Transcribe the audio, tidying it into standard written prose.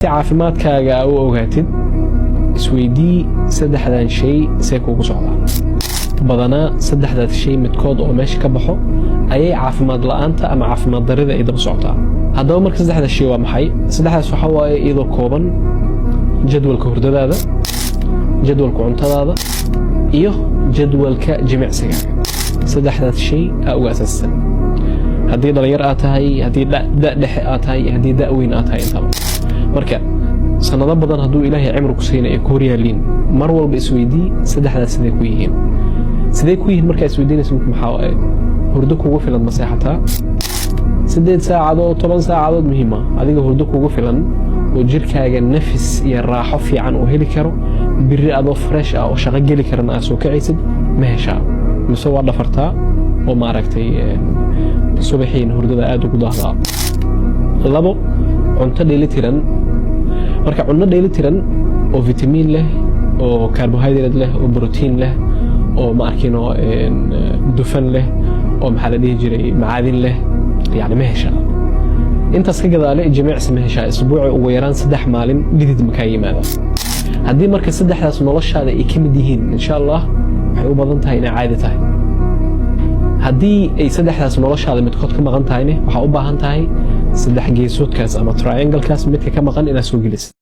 Si caafimaadkaaga u ogaatid, isweydii saddexdan shay see kuugu socdaa. Badanaa saddexdaas shay midkood oo meesha ka baxo ayay caafimaad la'aanta ama caafimaad darida ay daba socotaa. Haddaba marka saddexdaas shay waa maxay? Saddexdaas waxaa waaye, iyadoo kooban, jadwalka hurdadaada, jadwalka cuntadaada iyo jadwalka jimicsigaaga. Saddexdaas shay aa uga asaasisan, haddii dhalinyar aad tahay, haddii da dhexe aad tahay iyo haddii da weyn aad tahay intaba. Marka sanado badan hadduu Ilaahay cimri ku siina ay ku horyaaliin, mar walba isweydii saddexdaas siday ku yihiin, sidee ku yihiin. Markaa isweydiinaysa maxaa waaye? Hurdo kugu filan ma seexataa? 8 saacadood, 10 saacadood muhiima. Adiga hurdo kugu filan oo jirkaaga nafis iyo raaxo fiican uu heli karo, biri adoo fresh ah oo shaqo geli karana aad soo kacaysid, ma heshaa mise waa dhafartaa oo maaragtay subaxiin hurdada aad ugu daahdaa? Labo, cunto dheelitiran. Marka cunno dheelitiran oo vitamiin leh oo carbohydrate leh oo brotiin leh oo ma arkino dufan leh oo maxaa la dhihi jiray, macaadin leh, yani ma heshaa? Intaas ka gadaale, jimicsi ma heshaa? Isbuuci ugu yaraan 3 maalin dhidid ma kaa yimaada? Haddii marka saddexdaas noloshaada ay ka mid yihiin, insha Allah waxay u badan tahay inay caadi tahay. Haddii ay saddexdaas noloshaada midkood ka maqan tahayne, waxaa u baahan tahay saddex geesoodkaas ama triangle-kaas midka ka maqan inaad soo gelisid.